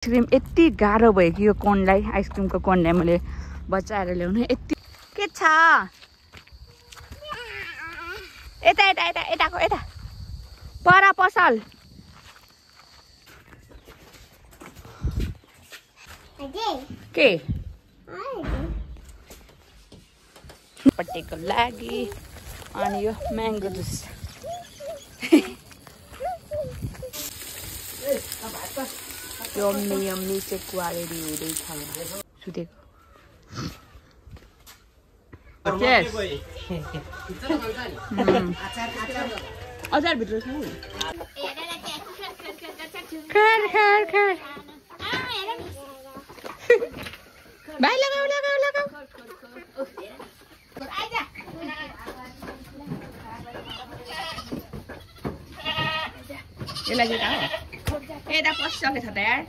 Ice cream यति गाह्रो भयो कि यो कोनलाई आइसक्रिमको कोनलाई मैले बचाएर ल्याउनु यति के छ यता यता यता यताको यता पर पसल के पट्टीको लागि अनि यो म्याङ्गो जुस यम्मी चाहिँ क्वालिटी हुँदैछ सुतेको अचारभित्र छ भाइ लगाऊ लगाऊ लगाऊ यसलाई चाहिँ यता पसिसकेको छ त यार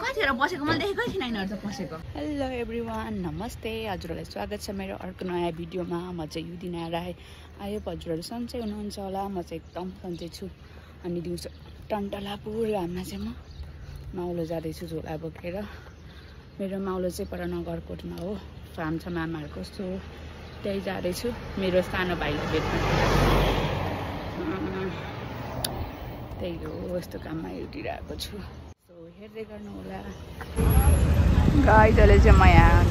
कतिखेर बसेको मैले देखेकै थिइनँ यिनीहरू त पसेको हेलो एभ्रिवान नमस्ते हजुरहरूलाई स्वागत छ मेरो अर्को नयाँ भिडियोमा म चाहिँ युदिना राई आयो हजुरहरू सन्चै हुनुहुन्छ होला म चाहिँ एकदम सन्चै छु अनि दिउँसो टन्टलापुर घाममा चाहिँ म माउलो जाँदैछु झोला बोकेर मेरो माउलो चाहिँ पर नगरकोटमा हो फार्म छ मामाहरूको सो त्यही जाँदैछु मेरो सानो भाइले भेट्न त्यही हो यस्तो काममा युटिरहेको छु सो हेर्दै गर्नु होला गाइजले चाहिँ म यहाँ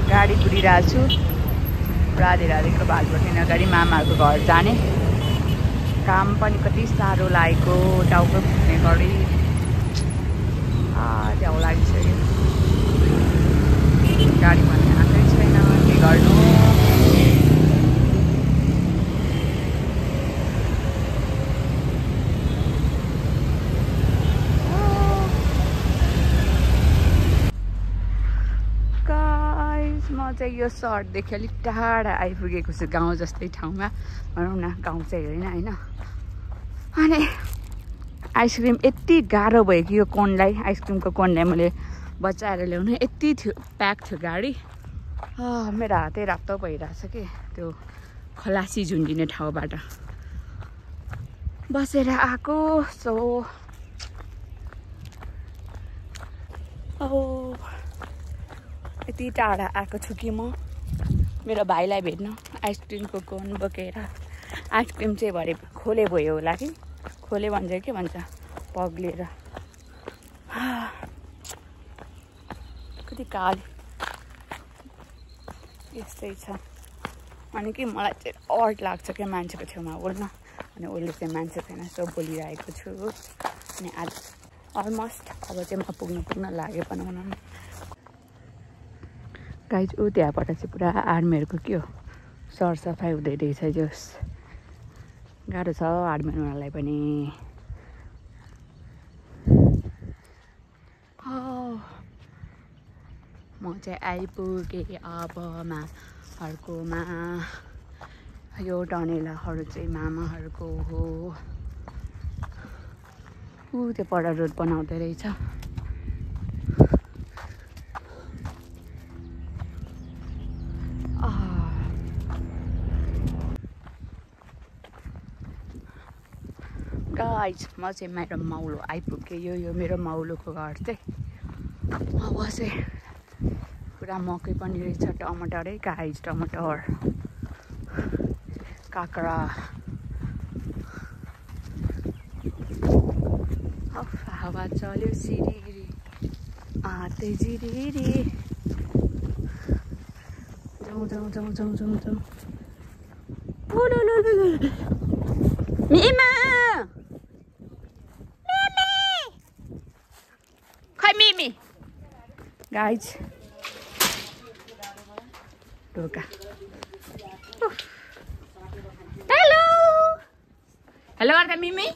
गाडी कुदिरहेको छु राधे राधेको भातबाट अगाडि मामाहरूको घर जाने काम पनि कति साह्रो लागेको टाउको फुट्ने गरी झ्याउ लागिसक्यो गाडी पनि आएकै छैन के गर्नु चाहिँ यो सहरदेखि अलिक टाढा आइपुगेको छु गाउँ जस्तै ठाउँमा भनौँ न गाउँ चाहिँ होइन अनि आइसक्रिम यति गाह्रो भयो कि यो कोनलाई आइसक्रिमको कोनलाई मैले बचाएर ल्याउनु यति थियो प्याक थियो गाडी मेरो हातै रातो भइरहेछ कि त्यो खलासी झुन्डिने ठाउँबाट बसेर आएको सो यति टाढा आएको छु कि म मेरो भाइलाई भेट्न आइसक्रिमको कोन बोकेर आइसक्रिम चाहिँ भरे खोले भयो होला कि खोले भन्छ के भन्छ पग्लेर कति काल यस्तै छ अनि कि मलाई चाहिँ अड लाग्छ क्या मान्छेको छेउमा बोल्न अनि उसले चाहिँ मान्छे छैन सो बोलिरहेको छु अनि आज अलमोस्ट अब चाहिँ म पुग्न लाग्यो बनाउन गाइज ऊ त्यहाँबाट चाहिँ पुरा आर्मीहरूको के हो सरसफाइ हुँदै रहेछ जोस् गाह्रो छ आर्मी हुनलाई पनि म चाहिँ आइपुगेँ अब मामाहरूकोमा यो डनेलाहरू चाहिँ मामाहरूको हो ऊ त्यो पर रोड बनाउँदै रहेछ गाइज म चाहिँ मेरो माउलो आइपुगेँ यो मेरो माउलोको घर चाहिँ अब चाहिँ पुरा मकै पनि रहेछ टमाटरै गाइज टमाटर काँक्रा हावा चल्यो सिरिरी आते जिरिरी जाउँ मिमा Mimi, guys, ढोका हेलो हेलो गर्दा मिमी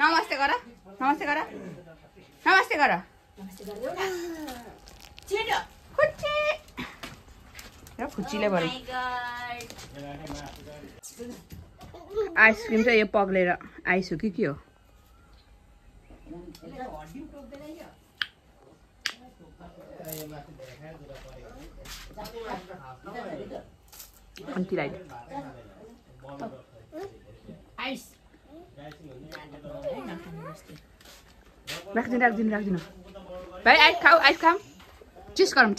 नमस्ते गर नमस्ते गर नमस्ते गर खुच्चीले भरे आइसक्रिम चाहिँ यो पग्लेर आइसु कि के हो अन्तिलाई राख्दिनु भाइ आइस खाऊ चेस गरौँ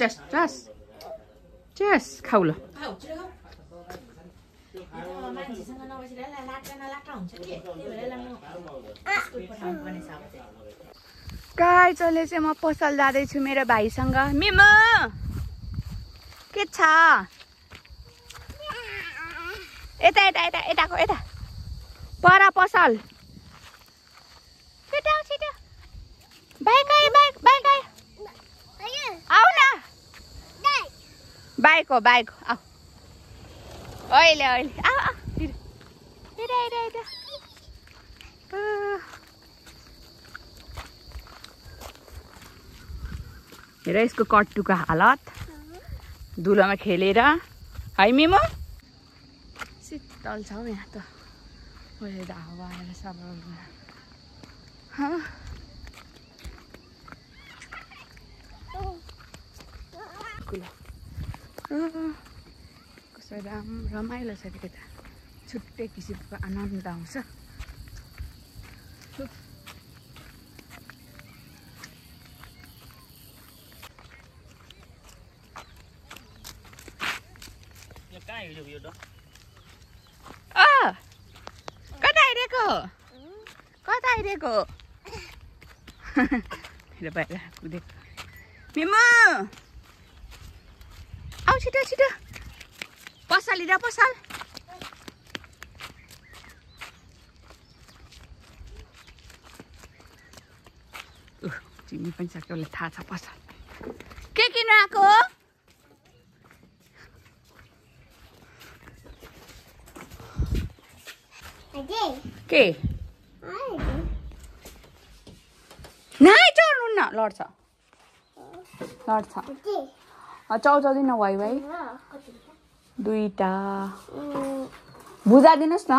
चेस खाऊ ल गाइस अहिले चाहिँ म पसल जाँदैछु मेरो भाइसँग मिमु के छ यता पर पसल छिटो बाइक आऊ न बाइक हो आऊ अहिले आऊ हेर यसको कट्टुको हालत धुलोमा खेलेर है मिमो शीतल छ हौ यहाँ त अहिले त हावा आएर सब कसै रमाइलो छ कि त छुट्टै किसिमको आनन्द आउँछ कता आइरहेको बाहिर कुदेको मिमु आऊ छिटो पसल चिनी पनि सक्यो उसलाई थाहा छ पसल के किन आएको के नाइ चढ्नु न लड्छ चौदिन भाइ दुईटा भुजा दिनुहोस् न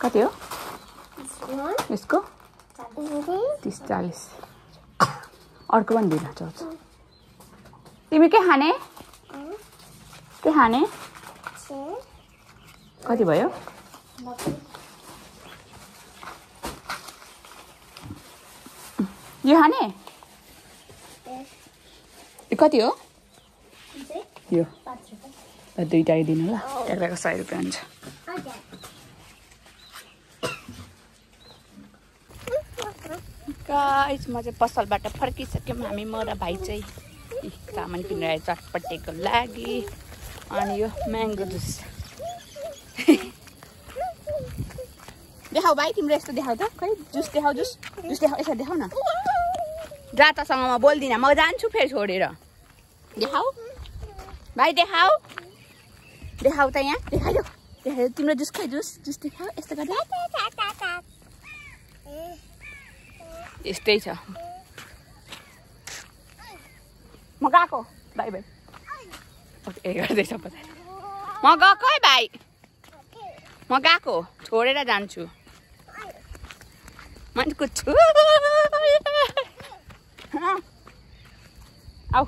कति हो यसको 30-40 अर्को पनि दिन चौध तिमी के खाने कति भयो यो खाने कति हो यो 5 रुपैयाँ दुईटा दिनु ल एकटाको 100 रुपैयाँ हुन्छ गाइस म चाहिँ पसलबाट फर्किसक्यौँ हामी म र भाइ चाहिँ सामान किनेर चटपटेको लागि अनि यो म्याङ्गो जुस देखाऊ भाइ तिम्रो यस्तो देखाऊ त खै जुस देखाऊ यसो देखाऊ न जातासँग म बोल्दिनँ म जान्छु फेरि छोडेर देखाऊ भाइ देखाऊ त यहाँ देखाइदेऊ तिम्रो जुस खै जुस देखाऊ यस्तो गर्दा यस्तै छ म गएको बाई गर्दैछ पछाडि म गएको है भाइ म गएको छोडेर जान्छु म कुद्छु आऊ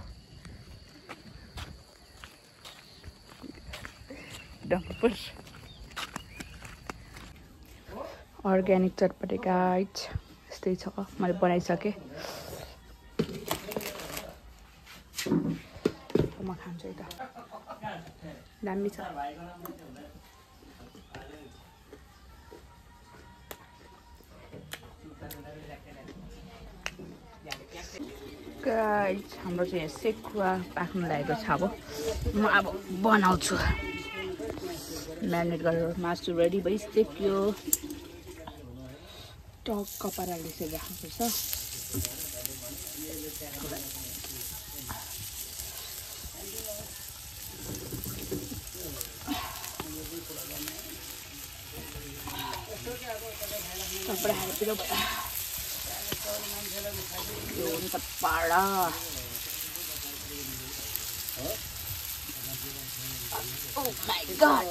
डम्पुर अर्ग्यानिक चटपटे गाइड यस्तै छ मैले बनाइसकेँ म खान्छु है त दामी छ गाइस हाम्रो चाहिँ सेकुवा पाक्नु लागेको छ अब म अब बनाउँछु म्यारिनेट गरेर मासु रेडी भइसक्यो टक्क पाराले चाहिँ राख्नुपर्छ कपडा हालेर यो त पाडा Oh my god.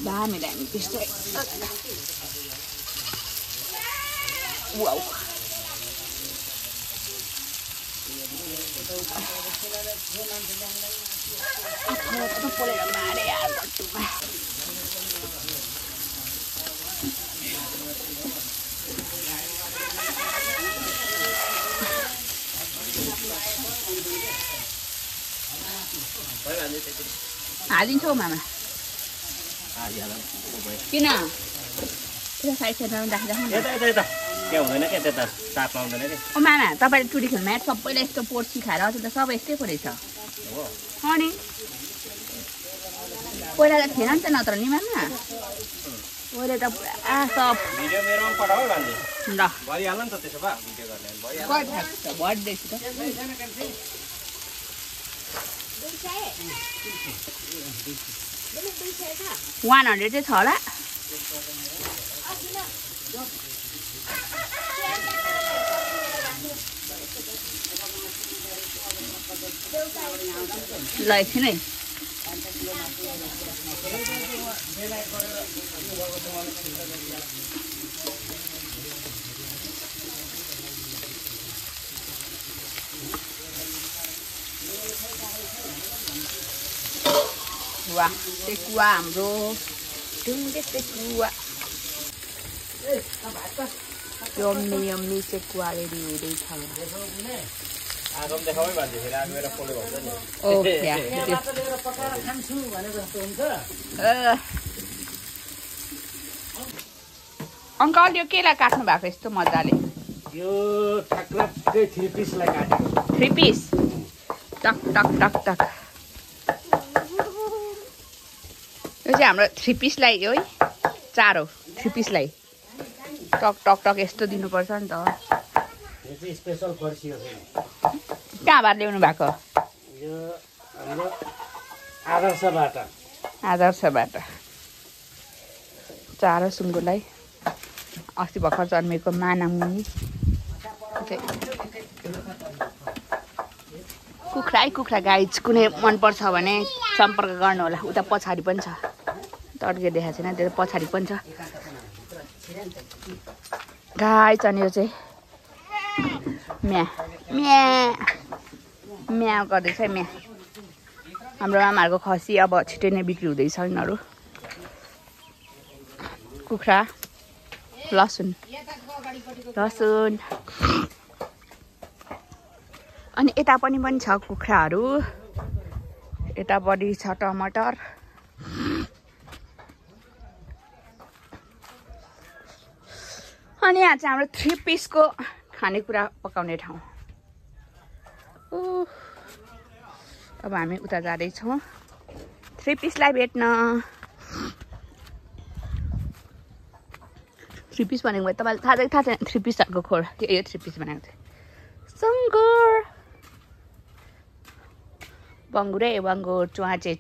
दामी त्यस्तै वाउ पोलेर मारे यार गट्टुमा हालिदिन्छौ मामा किन साइड साइडमा राखिराख्नु ओ मामा तपाईँले टुरी खेल्नु म्याट सबैलाई यस्तो पोट सिकाएर अझ त सबै यस्तै पो रहेछ अनि पहिला त थिएन नि त नत्र नि मामा अहिले त पुरा सब ल भइदिएछु त 100 चाहिँ छ होला ल एकछिन है वाह सेकुवा हाम्रो ढुङ्गे sekuwa yummy yummy sekuwa ready हुँदैछ अङ्कल यो केलाई काट्नु भएको यस्तो मजाले यो ठ्याक्कै 3 पिसलाई काटेको 3 पिस टक टक टक टक यो चाहिँ हाम्रो 3 पिसलाई हो है चारो 3 पिसलाई टक टक टक यस्तो दिनुपर्छ नि त यो चाहिँ स्पेशल फर्सी हो कहाँबाट ल्याउनु भएको यो हाम्रो आदर्शबाट चारो सुँगुरलाई अस्ति भर्खर जन्मेको मानामुनि कुखुरा गाइज कुनै मनपर्छ भने सम्पर्क गर्नु होला उता पछाडि पनि छ तड्के देखाएको छैन त्यो पछाडि पनि छ गाइज अनि यो चाहिँ म्या गर्दैछ म्या हाम्रो आमाहरूको खसी अब छिटै नै बिक्री हुँदैछ यिनीहरू कुखुरा लसुन अनि यता पनि छ कुखुराहरू यतापट्टि छ टमाटर अनि यहाँ चाहिँ हाम्रो 3 पिसको खानेकुरा पकाउने ठाउँ अब हामी उता जाँदैछौँ 3 पिसलाई भेट्न 3 पिस भनेको भए तपाईँलाई थाहा छैन 3 पिसहरूको खोर यो 3 पिस बनाएको थिएँ सुँगुर बङ्गुर च्वाचे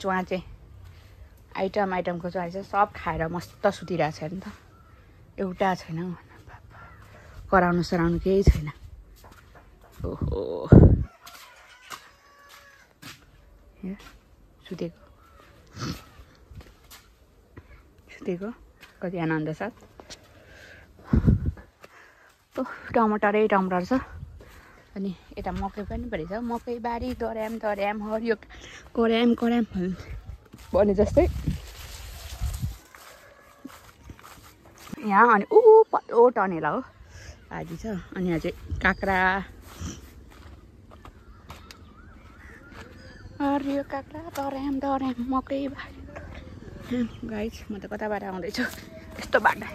आइटमको च्वाचे सब खाएर मस्त सुतिरहेको छ नि त एउटा छैन कराउनु सराउनु केही छैन ओहो सुतेको कति आनन्द छ टमाटरै टमाटर छ अनि यता मकै पनि परेछ मकै बारी दर्याम हरियो कराम भने जस्तै यहाँ अनि पल्लो टनेला हो आदि छ अनि यहाँ चाहिँ काँक्रा हरियो काँक्रा दर्याम मकै बारी गाइस म त कताबाट आउँदैछु यस्तो बाटो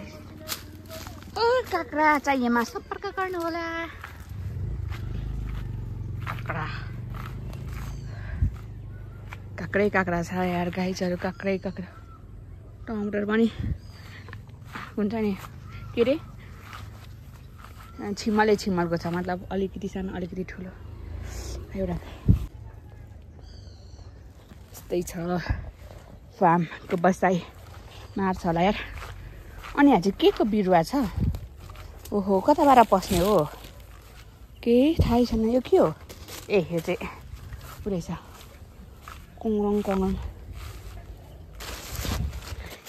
काँक्रा चाहिएमा सम्पर्क गर्नु होला काँक्रा छ यार गाइजहरू काँक्रै टमाटर पनि हुन्छ नि के अरे छिमलको छ मतलब अलिकति सानो अलिकति ठुलो एउटा यस्तै छ फार्मको बसाइ मार्छ होला यार अनि यहाँ चाहिँ के को बिरुवा छ ओहो कताबाट पस्ने हो केही थाहै छैन यो के हो यो चाहिँ पुरै छ कङरङ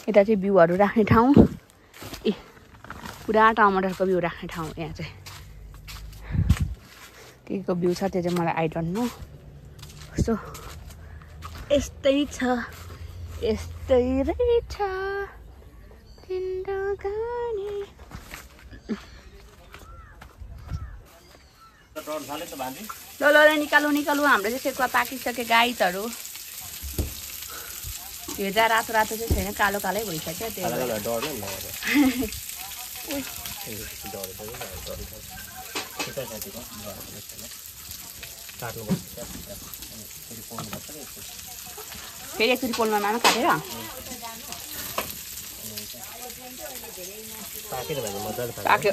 यता चाहिँ बिउहरू राख्ने ठाउँ पुरा टमाटरको बिउ राख्ने ठाउँ यहाँ चाहिँ के को बिउ छ त्यो चाहिँ मलाई आई डोन्ट नो सो यस्तै छ यस्तै रहेछ जिन्दगानी ल ल निकालु निकालु हाम्रो चाहिँ सेकुवा पाकिसके गाईहरू यो चाहिँ रातो रातो चाहिँ छैन कालो कालै भइसक्यो त्यो फेरि एकचोटि पोल्नु मामा काटेर पाक्यो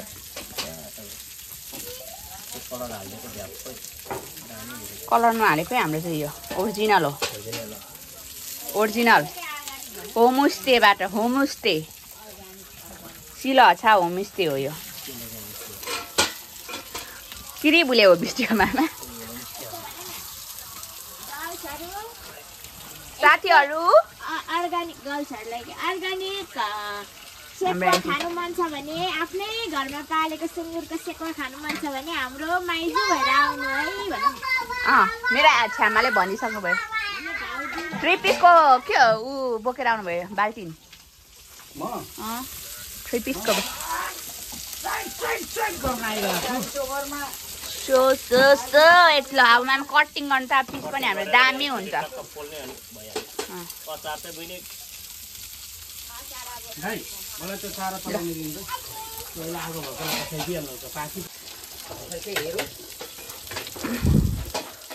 कलर नहालेकै हाम्रो चाहिँ यो ओरिजिनल हो ओरिजिनल होमस्टेबाट होमस्टे सिलहछा होमस्टे हो यो किरिबुले हो बिस्टिको मामा साथीहरू अर्गानिक गर्ल्सहरूलाई अर्गानिक सेकुवा खानु मन छ भने आफ्नै घरमा पालेको सुँगुरको सेकुवा खानु मन छ भने हाम्रो माइजू भएर आउनु है भनौँ मेरो छ्यामाले भनिसक्नु भयो 3 पिसको के ऊ बोकेर आउनु भयो बाल्टिन 3 पिसको यति अब मामा कटिङ गर्नु त पिस पनि हाम्रो दामी हुन्छ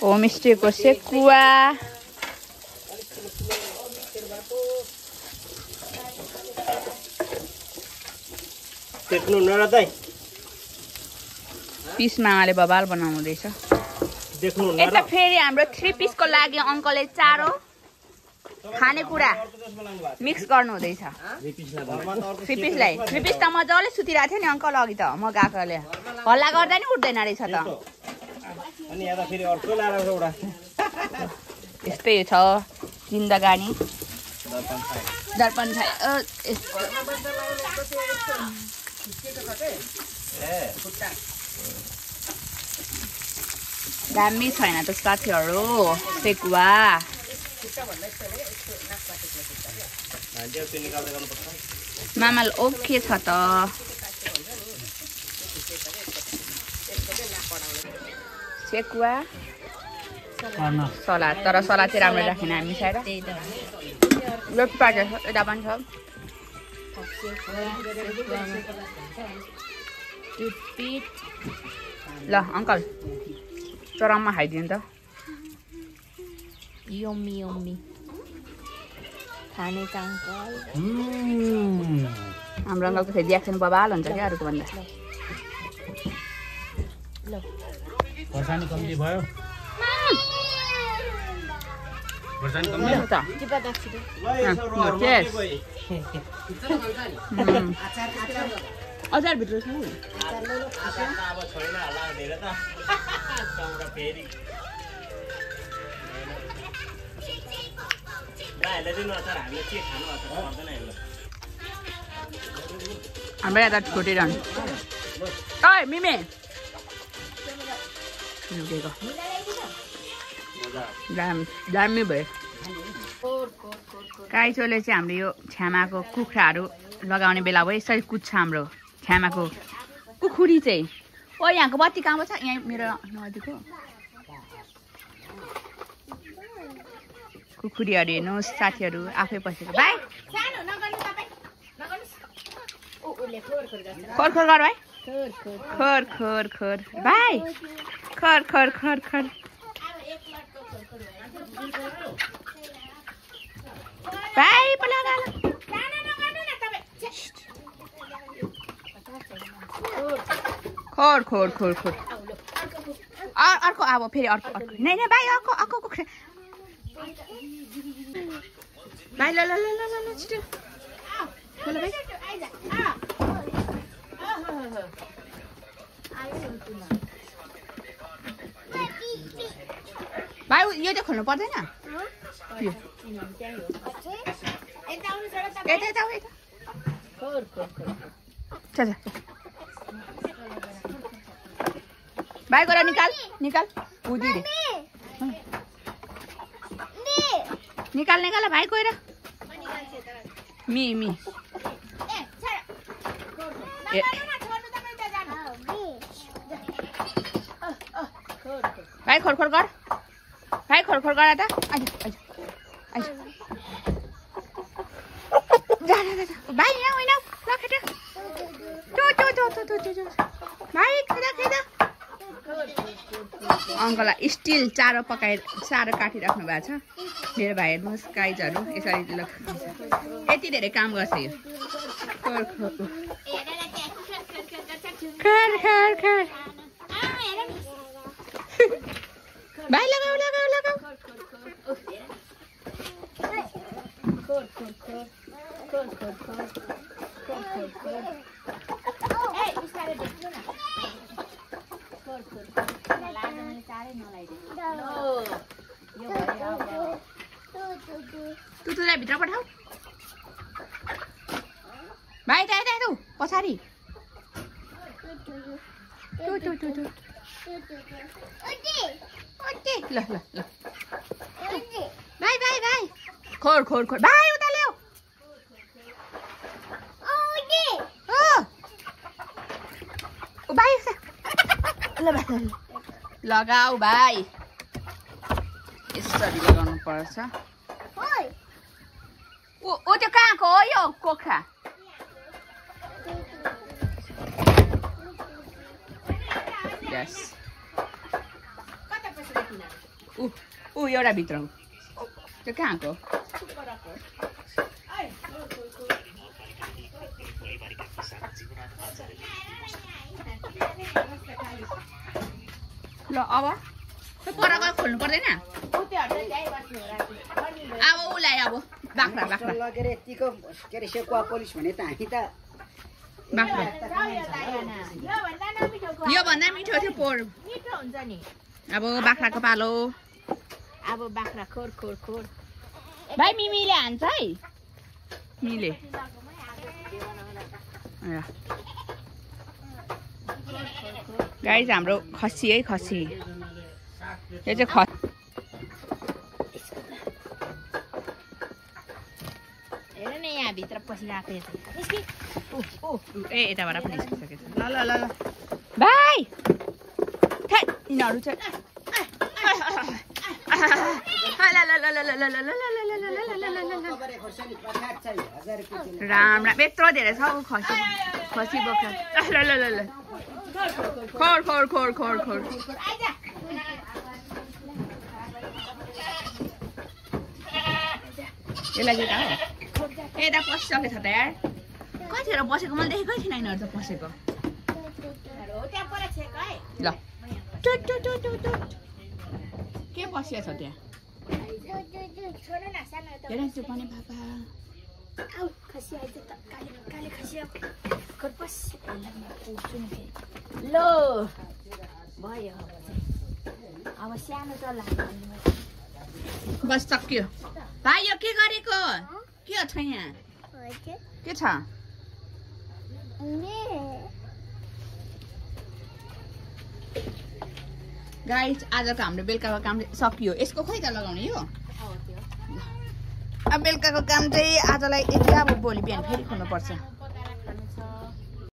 होमस्टेको सेकुवा पिस मामाले बबाल बनाउनु रहेछ यता फेरि हाम्रो 3 पिसको लागि अङ्कलले चारो खानेकुरा मिक्स गर्नु हुँदैछ 3 पिसलाई 3 पिस त मजाले सुतिरहेको थियो नि अङ्कल अघि त म गएकोले हल्ला गर्दा नि उठ्दैन रहेछ त यस्तै छ जिन्दगानी दर्पण छ दामी छैन त साथीहरू सेकुवा मामाले ओके छ त सेकुवा सलाद तर सलाद चाहिँ राम्रो राखेन हामी मिसाएर पाकेको छ यता पनि छ ल अङ्कल चरममा खाइदिनु त यम्मी यम्मी खाने अङ्कल हाम्रो अङ्कलको फेरि रियाक्सन बबाल हुन्छ क्या अरूको भन्दा खोर्सानी कम्ती भयो खोर्सानी कम्ती अचार भित्र छ हाम्रो यता छोटिरहनु ओ मिमे दामी भयो काइचोले चाहिँ हाम्रो यो छ्यामाको कुखुराहरू लगाउने बेला भयो यसरी कुद्छ हाम्रो छ्यामाको कुखुरी चाहिँ ओ यहाँको बत्ती कहाँ छ यहाँ मेरो नदीको कुखुरीहरू हेर्नुहोस् साथीहरू आफै पसेको भाइ खोर खोर गर भाइ खोर खोर खोर भाइ खर खर खर खर भाइ खोर खोर खोर खोर अर्को अब फेरि अर्को अर्को नै नै भाइ अर्को अर्को कुखुरा भाइ ल ल ल ल ल छिटो ल भाइ भाइ यो चाहिँ खोल्नु पर्दैन यो यता यता भाइ गएर निकाल निकाल उदी निकाल निकाल भाइ गएर मी भाइ खोर गर भाइ खोर गर त भाइ यहाँ होइन भाइ खेदा अङ्कललाई स्टिल चारो काटिराख्नु भएको छ मेरो भाइ हेर्नुहोस् काइजहरू यसरी यति धेरै काम गर्छ यो भाइ लगाऊ तुतुलाई भित्र पठाऊ भाइ दाइ पछाडि ल भाइ खोर भाइ उता ल्याऊ भाइ लगाऊ भाइ यसरी लगाउनु पर्छ ओ त्यो कहाँको हो यो कोखा यस ऊ एउटा भित्र त्यो कहाँको ल अब पर गएर खोल्नु पर्दैन अब उसलाई अब बाख्रा लगेर यतिको के अरे सेकुवा पोलिस भने त हामी त बाख्रा यो भन्दा मिठो थियो पोर मिठो हुन्छ नि अब बाख्राको पालो अब बाख्रा खोर भाइ मिमीले हान्छ है मिले गाइज हाम्रो खसी है खसी यो चाहिँ हेर न यहाँ भित्र पसिरहेको ए यताबाट पनि निस्किसकेछ ल भाइ यिनीहरू चाहिँ राम यत्रो धेरै छ खसी बोक्रा ल खोर यसलाई चाहिँ यता पसिसकेछ त यार कतिखेर बसेको मैले देखेकै थिइनँ यिनीहरू त पसेको ल के बसिया छ त्यहाँ हेर्नु पनि बाबा ल भयो अब सानो चल्ला बस सक्यो भाइ यो के गरेको के छ यहाँ के छ गाइस आजको हाम्रो बेलुकाको काम सकियो यसको खोइ त लगाउने यो अब बेलुकाको काम चाहिँ आजलाई यति अब भोलि बिहान फेरि खोल्नुपर्छ